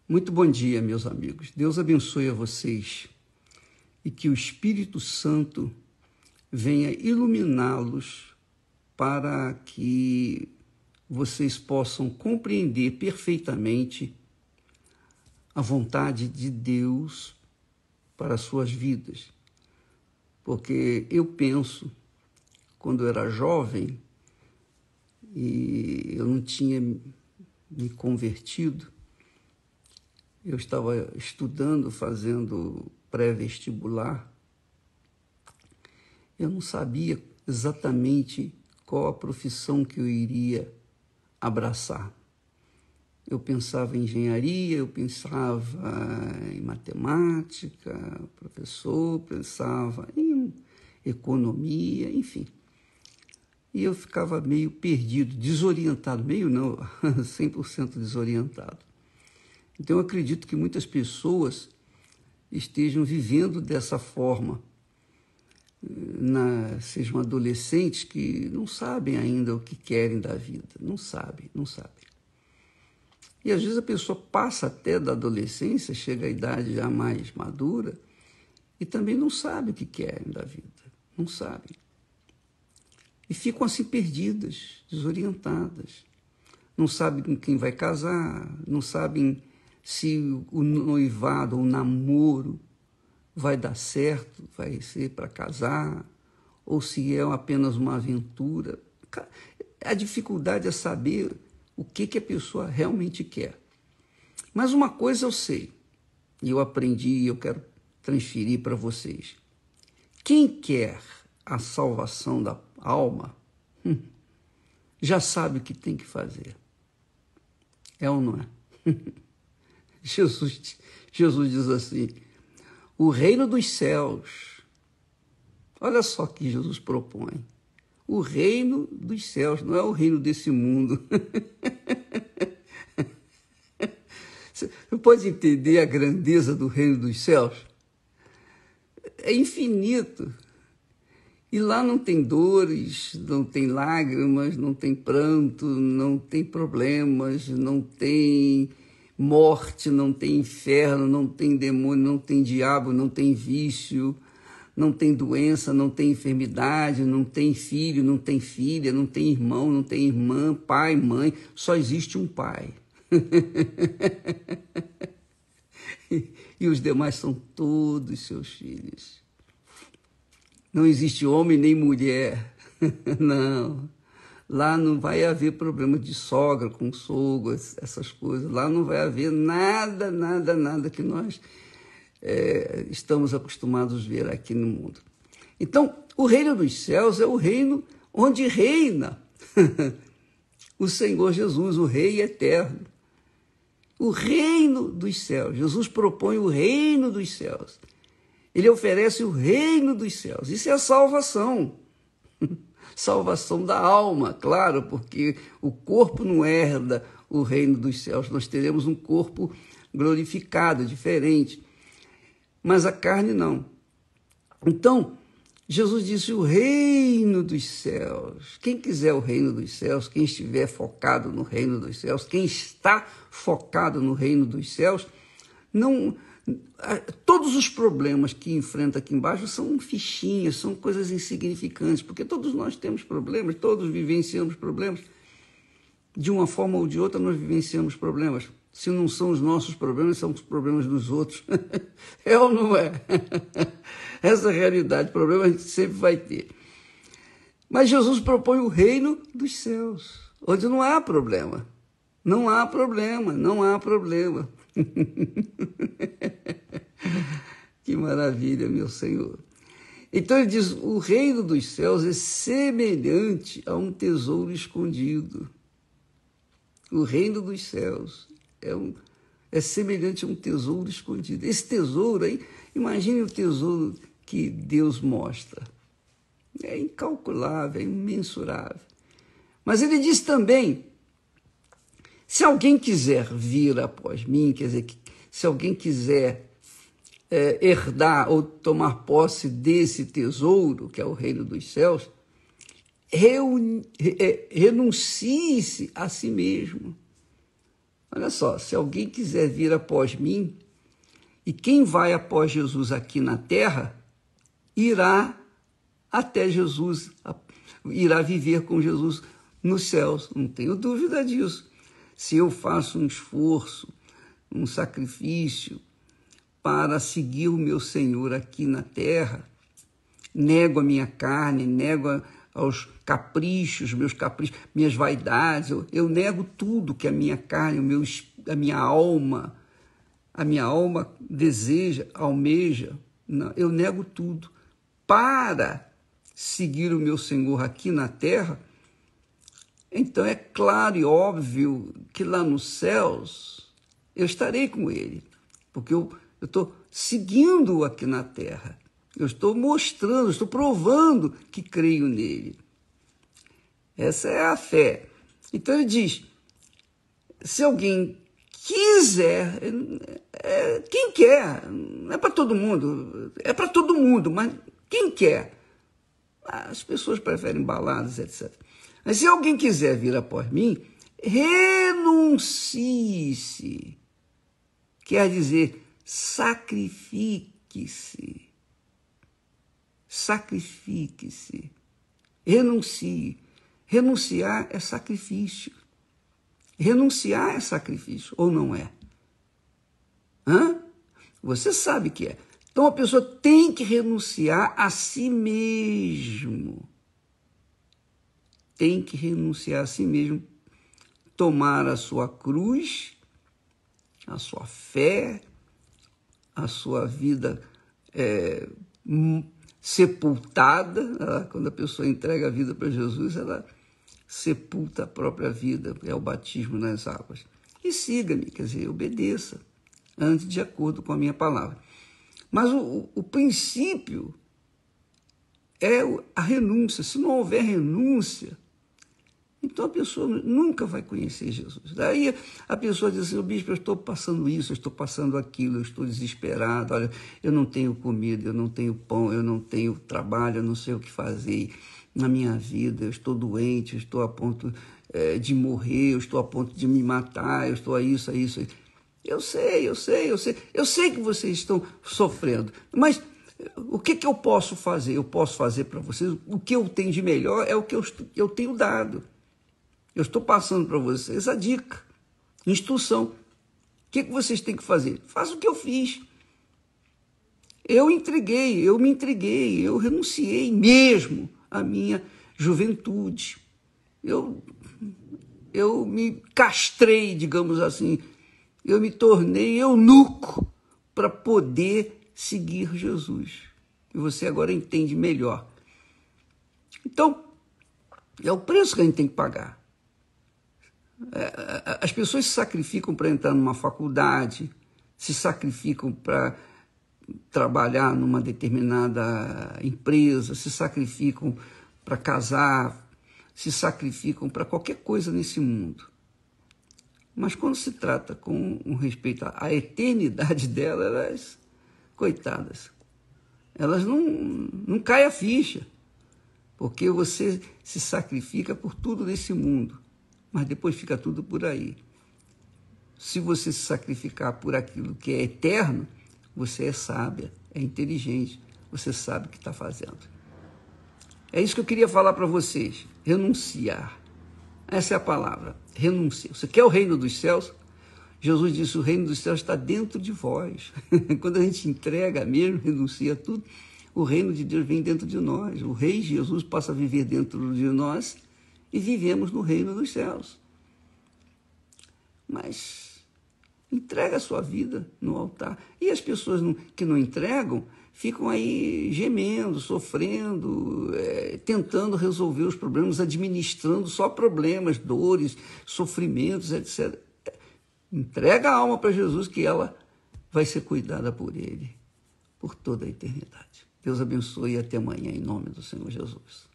Muito bom dia, meus amigos. Deus abençoe a vocês e que o Espírito Santo venha iluminá-los para que vocês possam compreender perfeitamente a vontade de Deus para as suas vidas. Porque eu penso, quando eu era jovem e eu não tinha me convertido, eu estava estudando, fazendo pré-vestibular, eu não sabia exatamente qual a profissão que eu iria abraçar. Eu pensava em engenharia, eu pensava em matemática, professor, pensava em economia, enfim. E eu ficava meio perdido, desorientado, meio não, 100% desorientado. Então eu acredito que muitas pessoas estejam vivendo dessa forma, sejam adolescentes que não sabem ainda o que querem da vida, não sabem, não sabem. E às vezes a pessoa passa até da adolescência, chega à idade já mais madura e também não sabe o que querem da vida, não sabem. E ficam assim perdidas, desorientadas, não sabem com quem vai casar, não sabem se o noivado ou o namoro vai dar certo, vai ser para casar, ou se é apenas uma aventura. A dificuldade é saber o que a pessoa realmente quer. Mas uma coisa eu sei, e eu aprendi e eu quero transferir para vocês. Quem quer a salvação da alma, já sabe o que tem que fazer. É ou não é? Jesus diz assim, o reino dos céus, olha só o que Jesus propõe, o reino dos céus, não é o reino desse mundo. Você pode entender a grandeza do reino dos céus? É infinito. E lá não tem dores, não tem lágrimas, não tem pranto, não tem problemas, não tem morte, não tem inferno, não tem demônio, não tem diabo, não tem vício, não tem doença, não tem enfermidade, não tem filho, não tem filha, não tem irmão, não tem irmã, pai, mãe, só existe um pai. E os demais são todos seus filhos. Não existe homem nem mulher, não. Lá não vai haver problema de sogra com sogro, essas coisas. Lá não vai haver nada, nada, nada que nós estamos acostumados a ver aqui no mundo. Então, o reino dos céus é o reino onde reina o Senhor Jesus, o Rei eterno. O reino dos céus. Jesus propõe o reino dos céus. Ele oferece o reino dos céus. Isso é a salvação. Salvação da alma, claro, porque o corpo não herda o reino dos céus. Nós teremos um corpo glorificado, diferente. Mas a carne não. Então, Jesus disse o reino dos céus. Quem quiser o reino dos céus, quem estiver focado no reino dos céus, quem está focado no reino dos céus, não... Todos os problemas que enfrenta aqui embaixo são fichinhas, são coisas insignificantes, porque todos nós temos problemas, todos vivenciamos problemas. De uma forma ou de outra, nós vivenciamos problemas. Se não são os nossos problemas, são os problemas dos outros. É ou não é? Essa é a realidade, problema a gente sempre vai ter. Mas Jesus propõe o reino dos céus, onde não há problema. Não há problema, não há problema. Que maravilha, meu Senhor. Então ele diz, o reino dos céus é semelhante a um tesouro escondido. O reino dos céus é semelhante a um tesouro escondido. Esse tesouro aí, imagine o tesouro que Deus mostra. É incalculável, é imensurável. Mas ele diz também, se alguém quiser vir após mim, quer dizer, se alguém quiser herdar ou tomar posse desse tesouro, que é o reino dos céus, renuncie-se a si mesmo. Olha só, se alguém quiser vir após mim, e quem vai após Jesus aqui na terra, irá até Jesus, irá viver com Jesus nos céus, não tenho dúvida disso. Se eu faço um esforço, um sacrifício para seguir o meu Senhor aqui na terra, nego a minha carne, nego aos caprichos, meus caprichos, minhas vaidades, eu nego tudo que a minha carne, a minha alma, a minha alma deseja, almeja, não, eu nego tudo para seguir o meu Senhor aqui na terra. Então é claro e óbvio que lá nos céus eu estarei com ele, porque eu estou seguindo-o aqui na terra. Eu estou mostrando, estou provando que creio nele. Essa é a fé. Então ele diz, se alguém quiser, quem quer, não é para todo mundo, é para todo mundo, mas quem quer? As pessoas preferem baladas, etc. Mas se alguém quiser vir após mim, renuncie-se. Quer dizer, sacrifique-se. Sacrifique-se. Renuncie. Renunciar é sacrifício. Renunciar é sacrifício, ou não é? Hã? Você sabe que é. Então a pessoa tem que renunciar a si mesmo. Tem que renunciar a si mesmo, tomar a sua cruz, a sua fé, a sua vida sepultada. Quando a pessoa entrega a vida para Jesus, ela sepulta a própria vida, é o batismo nas águas. E siga-me, quer dizer, obedeça, ande de acordo com a minha palavra. Mas o princípio é a renúncia. Se não houver renúncia, então a pessoa nunca vai conhecer Jesus. Daí a pessoa diz assim, bispo, eu estou passando isso, eu estou passando aquilo, eu estou desesperado, olha, eu não tenho comida, eu não tenho pão, eu não tenho trabalho, eu não sei o que fazer na minha vida, eu estou doente, eu estou a ponto de morrer, eu estou a ponto de me matar, eu estou a isso, a isso. Eu sei, eu sei, eu sei, eu sei que vocês estão sofrendo, mas o que que eu posso fazer? Eu posso fazer para vocês, o que eu tenho de melhor é o que eu tenho dado. Eu estou passando para vocês a dica, instrução. O que que vocês têm que fazer? Faça o que eu fiz. Eu entreguei, eu me entreguei, eu renunciei mesmo à minha juventude. Eu me castrei, digamos assim. Eu me tornei eunuco para poder seguir Jesus. E você agora entende melhor. Então, é o preço que a gente tem que pagar. As pessoas se sacrificam para entrar numa faculdade, se sacrificam para trabalhar numa determinada empresa, se sacrificam para casar, se sacrificam para qualquer coisa nesse mundo. Mas quando se trata com respeito à eternidade dela, elas, coitadas, elas não caem a ficha, porque você se sacrifica por tudo nesse mundo, mas depois fica tudo por aí. Se você se sacrificar por aquilo que é eterno, você é sábia, é inteligente, você sabe o que está fazendo. É isso que eu queria falar para vocês, renunciar. Essa é a palavra, renuncia. Você quer o reino dos céus? Jesus disse, o reino dos céus está dentro de vós. Quando a gente entrega mesmo, renuncia tudo, o reino de Deus vem dentro de nós. O rei Jesus passa a viver dentro de nós e vivemos no reino dos céus. Mas entrega a sua vida no altar. E as pessoas que não entregam ficam aí gemendo, sofrendo, tentando resolver os problemas, administrando só problemas, dores, sofrimentos, etc. Entrega a alma para Jesus que ela vai ser cuidada por Ele por toda a eternidade. Deus abençoe e até amanhã, em nome do Senhor Jesus.